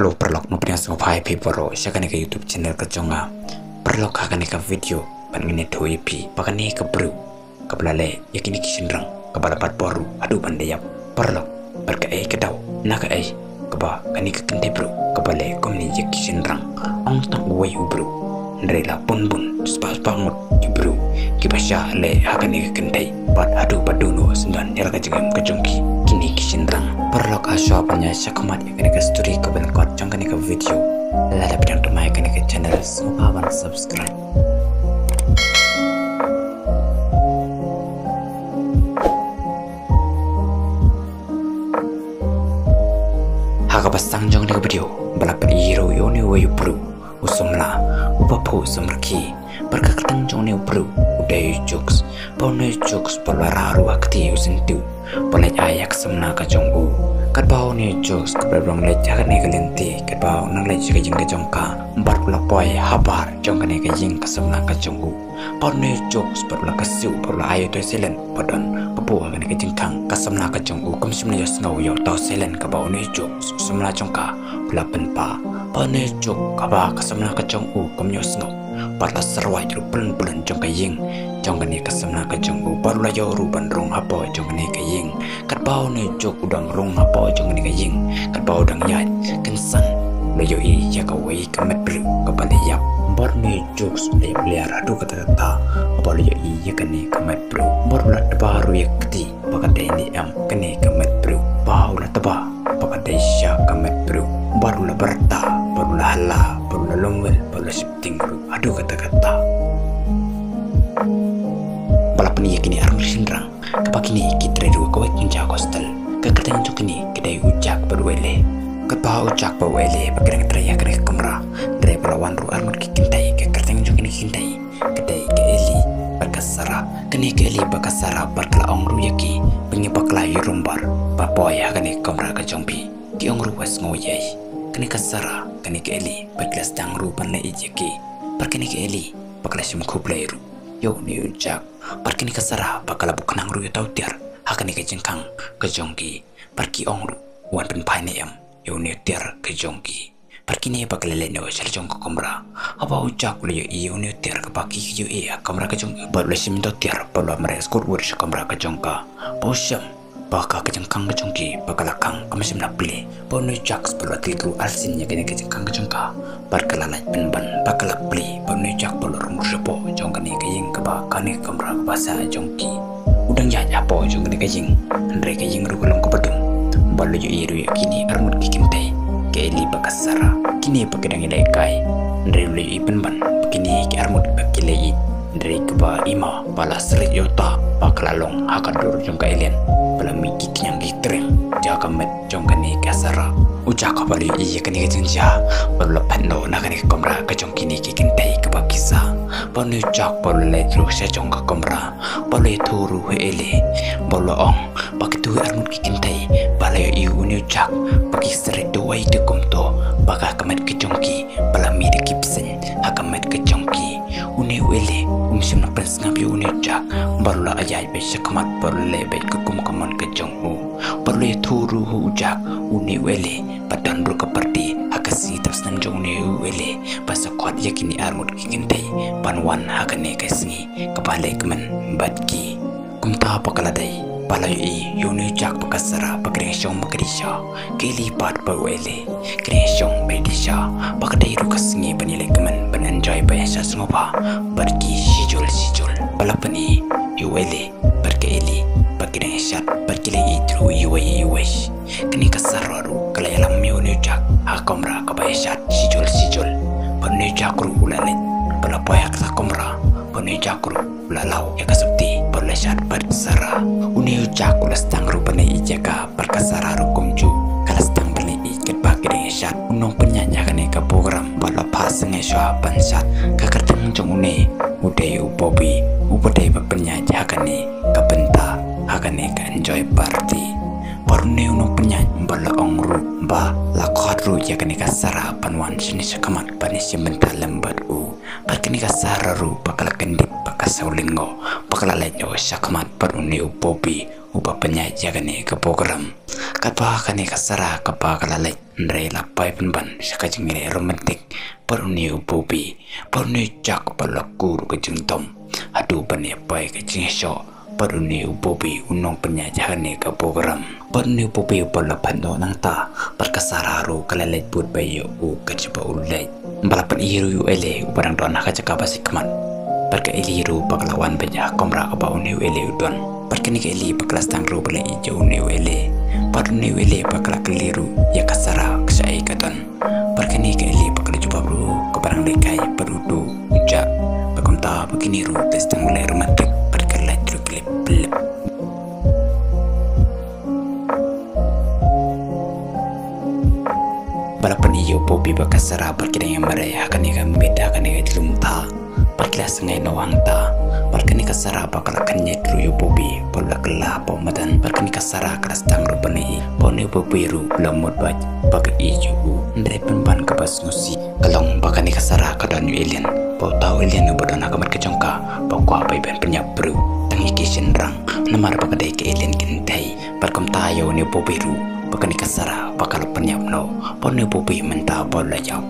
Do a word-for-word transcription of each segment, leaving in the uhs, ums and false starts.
Hello paralok, nongpyniaid sngewbha ïa phi baroh sha kane ka YouTube channel ka jong nga. Paralok, ha kane ka video ban ngin ïathuh ïa phi ba kane ka briew kaba la leh ïa kine ki shynrang kaba la bat bor ruh haduh ban da ïap paralok. Bad kaei ka daw na kaei kaba kane ka kynthei briew kaba leh kumne ïa ki shynrang? Ym tang uwei u briew, hynrei la bun bun spah spah ngut ki briew kiba shah leh ha kane ka kynthei. Bad haduh ba duna syndon ïa la ka jingim ka jong ki kine ki shynrang. Paralok, ha shuwa ban ïa shah khmat ïa kane ka story kaba lyngkot jong kane ka video, lada phi dang thymmai ïa kane ka channel, sngewbha ban subscribe. Ha kaba sdang jong kane ka video, ba la pyni ruh ïa une uwei u briew u samla uba phuh samrkhie. Bad ka kyrteng jong une u briew u dei u Jokes. Bad une u Jokes ba la rah ruh ha kti u syntiew ba leit ai ïa ka samla ka jong u. Katba une u Jokes kaba la dang leit ha kane ka lynti, katba u nang leit sha ka ïing ka jong ka, bad u la poi habar jong kane ka ïing ka samla ka jong u. Bad une u Jokes bad u la kyrsiew bad u la ai ïa u toilet paper ba don kaba buh ha kane ka jingkhang ka samla ka jong u. Kam shym la ïohsngew ïa u toilet paper kaba une u Jokes u samla jong ka u la pynpaw. Bad une u Jokes kaba ka samla ka jong u kam ïohsngew, bad la syrwai ruh pylon pylon jong ka ïing jong kane ka samla ka jong u. Bad u la ïoh ruh ban rung hapoh jong kane ka ïing. Katba une u Jokes u dang rung hapoh jong kane ka ïing, katba u dang ïaid kynsan, u la ïohi ïa kawei ka met briew kaba la ïap. Bad une u Jokes u la ïap lyer haduh katta katta haba u la ïohi ïa kane ka met briew. Bad u la tba ruh ïa ka kti ba ka dei ne em kane ka met briew. Bad u la tba ba ka dei shisha ka met briew. Bad u la byrta, bad u la hala, bad u la lum wel, bad u la sheptieng ruh haduh katta katta. Ba la pyni ïa kine arngut ki shynrang kaba kine ki trei ruh ha kawei ka kynja hostel. Ka kyrteng jong kine ka dei u Jack bad u Ellie. Katba u Jack bad u Ellie ba ki dang trei ha kane ka kamra, hynrei ba la wan ruh arngut ki kynthei. Ka kyrteng jong kine ki kynthei ka dei ka Ellie bad ka Sarah. Kane ka Ellie bad ka Sarah bad ka la ong ruh ïa ki ba ngin bakla ïarombor, ba poi ha kane ka kamra ka jong phi. Ki ong ruh wat sngew ei ei. Kane ka Sarah, kane ka Ellie bad ki la sdang ruh ban leh ïeit ïa ki. Bad kane ka Ellie ba ka la shim khublei ruh ïa une u Jack. Bad kane ka Sarah ba ka la buh khnang ruh ïa uta u tiar ha kane ka jingkhang ka jong ki. Bad ki ong ruh wan pynphai ne em ïa une u tiar ka jong ki. Bad kine ba ki la leit noh sha la jong ka kamra. Haba u Jack u la ïohi ïa une u tiar kaba ki ïohi ha kamra ka jong u, bad u la shim ïa uta u tiar bad u la mareh skud wut sha kamra ka jong ka. Ba u shem ba ka, ka jingkhang ka jong ki ba ka la khang kam shym la plie. Bad une u Jack bad u la klik ruh arsien ïa kane ka jingkhang ka jong ka, bad ka la lait pynban. Bad ka la plie, bad une u Jack bad u la rung shapoh jong kane ka ïing kaba kane ka kamra kaba sah jong ki. U dang ïaid hapoh jong kane ka ïing, hynrei ka ïing ruh ka long kaba dum. Bad u la ïohi ruh ïa kine arngut ki kynthei, ka Ellie bad ka Sarah, kine ba ki dang ïalehkai. Hynrei u la ïohi pynban ba kine ki arngut ba ki leh ïeit. Hynrei kaba i ma ba la syreit ïa uta ba ka la long ha ka dur jong ka Ellie, ba la mih ki khñiang ki tyreng ïa ka met jong kane ka Sarah. U Jack haba u la ïohi ïa kane ka jingjia, bad u la phet noh na kane ka kamra ka jong kine ki kynthei kaba ki sah. Bad une u Jack bad u la leit ruh sha jong ka kamra, bad u la ïathuh ruh ha Ellie, bad u la ong ba kito ki arngut ki kynthei ba la ïohi une u Jack ba ki syreit duwai te kumto, ba ka, ka met ka jong ki ba la mih da ki bseiñ ha ka met ka jong ki. Une u Ellie um shym la pynsngap ïa une u Jack, bad u la ïaid beit sha khmat bad u la leh beit ka kum ka mon ka jong u. Bad u la ïathuh ruh ha u Jack une u Ellie ba don ruh ka party ha ka sngi thap snem jong une u Ellie, ba sa khot ïa kine arngut ki kynthei ban wan ha kane ka sngi kaba leh kmen bad ki. Kumta ba ka la dei ba la ïohi ïa une u Jack bad ka Sarah ba ki dang shong ba ka dei sha, ka Ellie pat bad u Ellie ki dang shong ba ka dei sha, ba ka dei ruh ka sngi ban ïaleh kmen ban enjoy ba ïa sha sngewbha bad ki shijur shijur. Ba la pyni ïa u Ellie bad ka Ellie ba ki dang ïashad bad ki la ïeit ruh iwei iwei. Kane ka Sarah ruh ka la ïalam ïa une u Jack ha kamra kaba ïashad shijur shijur. Bad une u Jack ruh u la leit, ba la poi ha kata kamra, bad une u Jack ruh u la law ïa ka sopti bad u la shad bad ka Sarah. Une u Jack u la sdang ruh ban leh ïeit ïa ka bad ka Sarah ruh kumjuh ka la sdang ban leh ïeit katba ki dang ïashad. U nongpynïaid ha kane ka program ba la phah sngewsih ban shad, ka kyrteng jong une u dei u Bobby, uba dei ba pynïaid ha kane ka bynta, ha kane ka enjoy party. Bad une u nongpynïaid ba la ong ruh ba la khot ruh ïa kane ka Sarah ban wan shane shakhmat ban ïashim bynta lem bad u. Bad kane ka Sara ruh ba ka la kyndit bad ka saw lyngngoh ba ka la leit noh shakhmat bad une u Bobby uba pynïaid ïa kane ka program. Katba kane ka Sara kaba ka la leit, hynrei la pai pynban sha ka jingïaleh romantic bad une u Bobby. Bad une u Jack ba la kuh ruh ka jingdom haduh ban ïa pai ka jingshoh bad une u Bobby u nongpynïaid ha kane ka program. Bad une u Bobby uba la phet noh nangta, bad ka Sara ruh ka la leit bud beit ïa u katba u leit. Ba la pyni ruh ïa u Eli uba dang don ha ka jaka ba shakhmat. Bad ka Eli ruh ba ka la wan beit ha ka kamra kaba une u Eli u don. Bad kane ka Eli ba ka la sdang ruh ban leit ïeit ïa une u Eli. Bad une u Eli ba ka la kylli ruh ïa ka Sara ka shaei ka don. Bad kane ka Eli ba ka la jubab ruh kaba dang lehkai bad uto u Jack. Bad kumta ba kine ruh ki sdang leh romantic bad ka la leit ruh ki leh pylep. Ba la pyni ïa u Bobby bad ka Sara bad ki dang ïa mareh ha kane ka miet ha kane ka jingïaleh. Bad ki la sngew noh hangta. Bad kane ka Sara ba ka la kynjat ruh ïa u Bobby bad la kylla hapoh madan. Bad kane ka Sara ka la sdang ruh ban ïeit. Bad une u Bobby ruh u la mut beit ba ka ïeit ïa u. Hynrei pynban kaba sngewsih ka long ba kane ka Sara ka don ïa u Alien. Bad uta u Alien uba don ha ka met ka jong ka ba kwah beit ban pynïap briew tang ïa ki shynrang. Namar ba ka dei ka Alien kynthei. Bad kumta ïa une u Bobby ruh ba kane ka Sara ba ka la pynïap noh. Bad une u Bobby mynta ba u la ïap.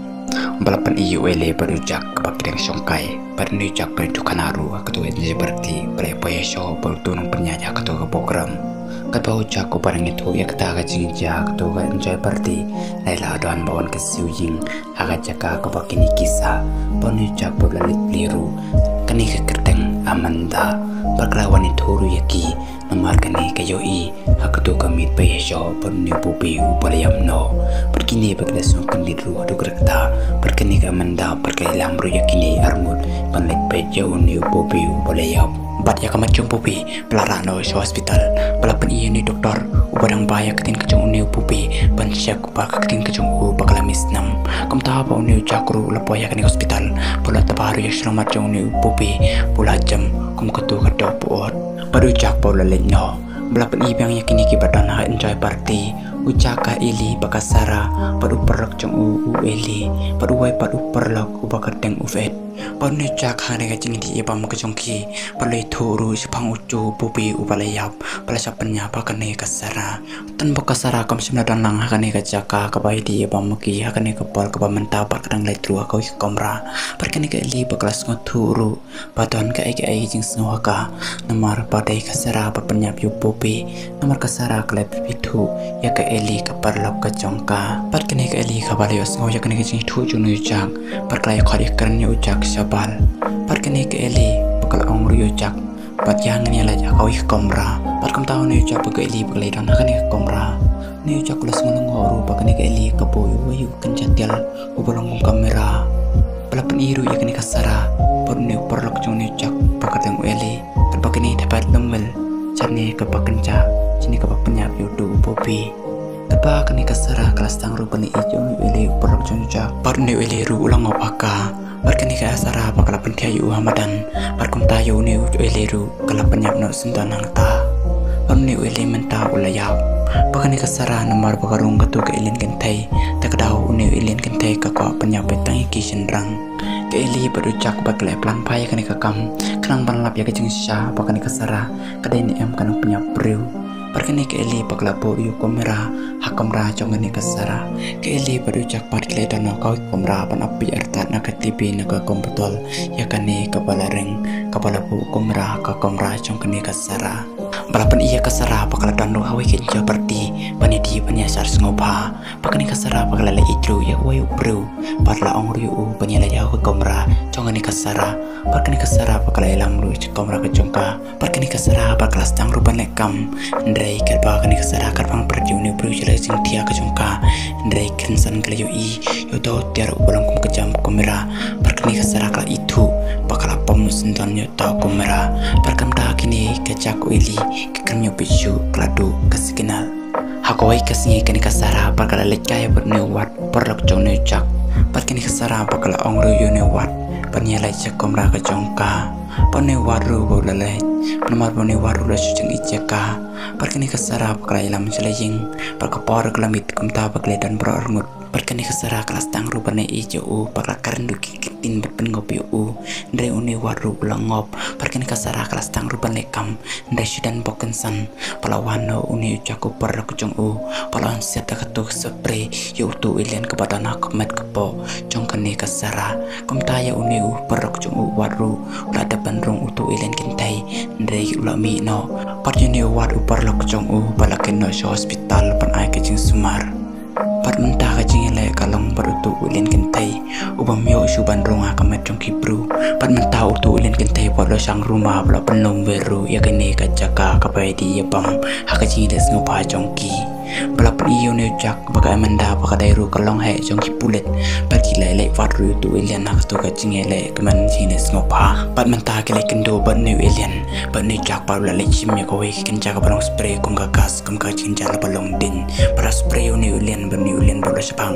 Ba la pyni ïa u Eli bad u Jack kaba ki dang shongkai. Bad une u Jack bad u Jack khana ruh ha kato ka enjoy party ba la ïa poi ïa shoh bad uto u nongpynïaid ha kato ka program. Katba u Jack uba dang ïathuh ïa kata ka jingjia ha kato ka enjoy party, la ïa la don ba wan ka siew ïing ha ka jaka kaba kine ki sah. Bad une u Jack ba u la leit plie ruh kane ka kyrteng Amanda. Bad ka la wan ïathuh ruh ïa ki. Namar kane ka ïohi ha kato ka miet ba ïa shoh bad une u Bobby uba la ïap noh. Bad kine ba ki la sngew kyndit ruh haduh katta. Bad kane ka Amanda bad ka la ïalam ruh ïa kine arngut ban leit peit ïa une u Bobby uba la ïap. Bad ïa ka met jong u Bobby ba la rah noh sha hospital. Ba la pyni ïa une u doktor uba dang bai ïa ka ktien ka jong une u Bobby ban check ba ka ktien ka jong u ba ka la mih snam. Kumta ba une u Jack ruh u la poi ïa kane ka hospital. Ba u la tba ruh ïa ka shyllangmat jong une u Bobby ba u la jem kum kato ka doh pud. Bad u Jack ba u la leit noh. Ba la pyni biang ïa kine kiba don ha enjoy party. U Jack, ka Eli bad ka Sara bad u paralok jong u u Eli bad uwei pat u paralok uba kyrteng u Ed. Bad une u Jack ha kane ka jingïadih ïa bam ka jong ki ba u la ïathuh ruh shaphang uto u Bobby uba la ïap ba la shah pynïap ha kane ka Sara. Tang ba ka Sara kam shym la don lang ha kane ka jaka kaba ïadih ïa bam ki ha kane ka por kaba mynta bad ka dang leit ruh ha kawei ka kamra. Bad kane ka Eli ba ka la sngewthuh ruh ba don kaei kaei ka jingsngew ha ka. Namar ba dei ka Sara ba pynïap ïa u Bobby. Namar ka Sara ka la pynithuh ïa ka Eli ka paralok ka jong ka. Bad kane ka Eli kaba la ïohsngew ïa kane ka jingïathuh jong une u Jack. Bad ka la ïakhot ïakren ïa u Jack shabar. Bad kane ka Eli ba ka la ong ruh ïa u Jack. Bad ïa ngin ïa leit ha kawei ka kamra. Bad kumta une u Jack bad ka Eli ba ki la don ha kane ka kamra. Une u Jack u la sngew lyngngoh ruh ba kane ka Eli ka buh ïa uwei u kynja tial uba long kum ka kamera. Ba la pyni ruh ïa kane ka Sara bad une u paralok jong une u Jack ba kyrteng u Eli. Bad ba kine ki dei pat lum wel shane kaba kynja, shane kaba pynïap ïa uto u Bobby. Katba kane ka Sara ka la sdang ruh ban ïeit ïa une u Eli u paralok jong u Jack. Bad une u Eli ruh u la ngop ha ka. Bad kane ka Sara ba ka la pynthiah ïa u ha madan. Bad kumta ïa une u Eli ruh ka la pynïap noh syndon hangta. Bad une u Eli mynta u la ïap. Bad kane ka Sara namar ba ka rung kato ka Alien kynthei, te ka daw une u Alien kynthei ka kwah pynïap beit tang ïa ki shynrang. Ka Eli bad u Jack ba ki la plan bha ïa kane ka kam, khnang ban lap ïa ka jingshisha ba kane ka Sara ka dei ne em ka nongpynïap briew. Bad kane ka Eli ba ka la buh ïa u kamera ha kamra jong kane ka Sara. Ka Eli bad u Jack pat ki la don ha kawei ka kamra ban ap ïa artat na ka T V na ka computer ïa kane kaba la ring, kaba la buh kamera ha ka kamra jong kane ka Sara. Ba la pyni ïa ka Sara ba ka la don ruh ha kawei ka enjoy party ban ïadih ban ïasah sngewbha. Bad kane ka Sara ba ka la leit ïeit ruh ïa uwei u briew. Bad la ong ruh ïa u ban ïaleit ha kawei ka kamra jong kane ka Sara. Bad kane ka Sara ba ka la ïalam ruh ïa ka kamra ka jong ka. Bad kane ka Sara ba ka la sdang ruh ban leh kam. Hynrei katba kane ka Sara katba pyrkhat ïa une u briew sha la ka jingthiah ka jong ka. Hynrei kynsan ka la ïohi ïa uto u tiar uba long kum ka jam kamera. Bad kane ka Sara ka la ithuh ba ka la pom syndon ïa uto u kamera. Bad kumta kine ka Jack u Eli ki kynmaw beit shuh ka la duh ka signal. Ha kawei ka sngi kane ka Sara bad ka la leit kai bad une u Ward, paralok jong une u Jack. Bad kane ka Sara bad ka la ong ruh ïa une u Ward ban ïaleit sha kamra ka jong ka. Bad une u Ward ruh ba u la leit. Namar ba une u Ward ruh u la shu jingïeit ïa ka. Bad kane ka Sara bad ka la ïalam sha la ïing. Bad ka por ka la miet kumta ba ki la don baroh arngut. Bad kane ka Sara ka la sdang ruh ban ïeit ïa u bad ka la kren ruh ki ktien bad pynngop ïa u. Hynrei une u Wat ruh u la ngop. Bad kane ka Sara ka la sdang ruh ban leh kam. Hynrei shu don bok kynsan ba la wan noh une u Jack u paralok jong u, ba la wan siat da kato ka spray ïa uto u alien kaba don ha ka met ka poh jong kane ka Sara. Kumta ïa une u paralok jong u Wat ruh u la dep ban rung uto u alien kynthei, hynrei u la mih noh. Bad ïa une u Wat u paralok jong u ba la kit noh sha hospital ban ai ka jingsumar. Bad mynta ka jingïaleh ka long bad uto u alien kynthei u bym ïoh shuh ban rung ha ka met jong ki briew. Bad mynta uto u alien kynthei pat u la shang ruma ba la pynlong wei ruh ïa kane ka jaka kaba ïadei ïa bam ha ka jingïaleh sngewbha jong ki. Ba la pyni ïa une u Jack ba ka Amanda ba ka dei ruh ka longheh jong ki pulit. Bad ki la ïaleh wad ruh ïa uto u alien ha kato ka jingïaleh ka met jingïaleh sngewbha. Bad mynta ki la ïakynduh bad une u alien. Bad une u Jack pat u la leit shim ïa kawei ka kynja kaba long spray kum ka gas, kum ka jingjia ba long ding. Bad u la spray ïa une u alien, bad une u alien pat u la shah bang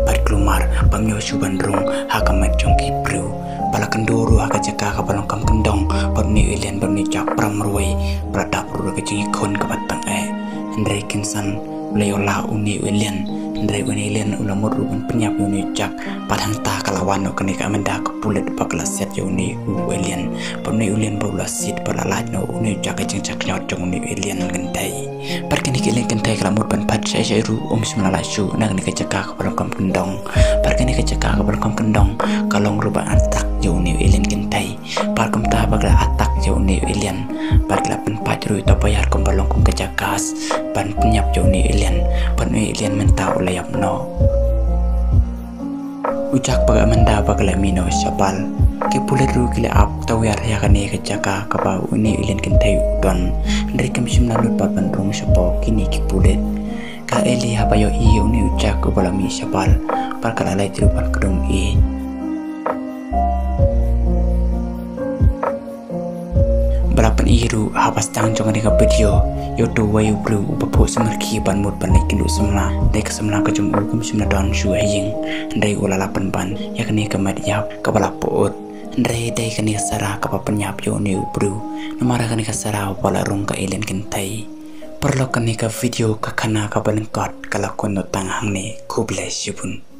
bad kulmar, bym ïoh shuh ban rung ha ka met jong ki briew. Ba la kynduh ruh ha ka jaka kaba long kam kyndong, bad une u alien bad une u Jack para marwei ba la dap ruh da ka jingïakhun kaba tang eh. Hynrei kynsan u la ïoh lah une u alien. Hynrei une u alien u la mut ruh ban pynïap ïa une u Jack. Bad hangta ka la wan noh kane ka Amanda ka pulit ba ka la siat ïa une u alien. Bad une u alien ba u la siat ba la lait noh une u Jack ka jingshakñiot jong une u alien kynthei. Bad kane ka alien kynthei ka la mut ban phet shai shai ruh, um shym la lait shuh na kane ka jaka kaba long kam kyndong. Bad kane ka jaka kaba long kam kyndong ka long ruh ban attack ïa une u alien kynthei. Bad kumta ba ki la attack ïa une u alien, bad ki la pynpait ruh ïa uta u baiar kumba long kum ka jaka gas ban pynïap ïa une u alien. Bad une u alien mynta u la ïap noh. U Jack bad ka Amanda ba ki la mih noh shabar. Ki pulit ruh ki la ap tawiar ïa kane ka jaka kaba une u alien kynthei u don. Hynrei kim shym la lut pat ban rung shapoh kine ki pulit. Ka Ellie haba ïohi ïa une u Jack uba la mih shabar, bad ka la leit ruh ban kdum ïa u. Ba la pyni ruh haba sdang jong kane ka video ïa uto uwei u briew uba phuh sumar khie ban mut ban leit kynduh samla. Hynrei ka samla ka jong u kam shym la don shuh ha ïing. Hynrei u la lah pynban ïa kane ka met ïap kaba la pyut. Hynrei dei kane ka Sara kaba pynïap ïa une u briew. Namar kane ka Sara ba la rung ka alien kynthei. Paralok, kane ka video ka khana kaba lyngkot ka la kut noh tang hangne. Khublei shibun.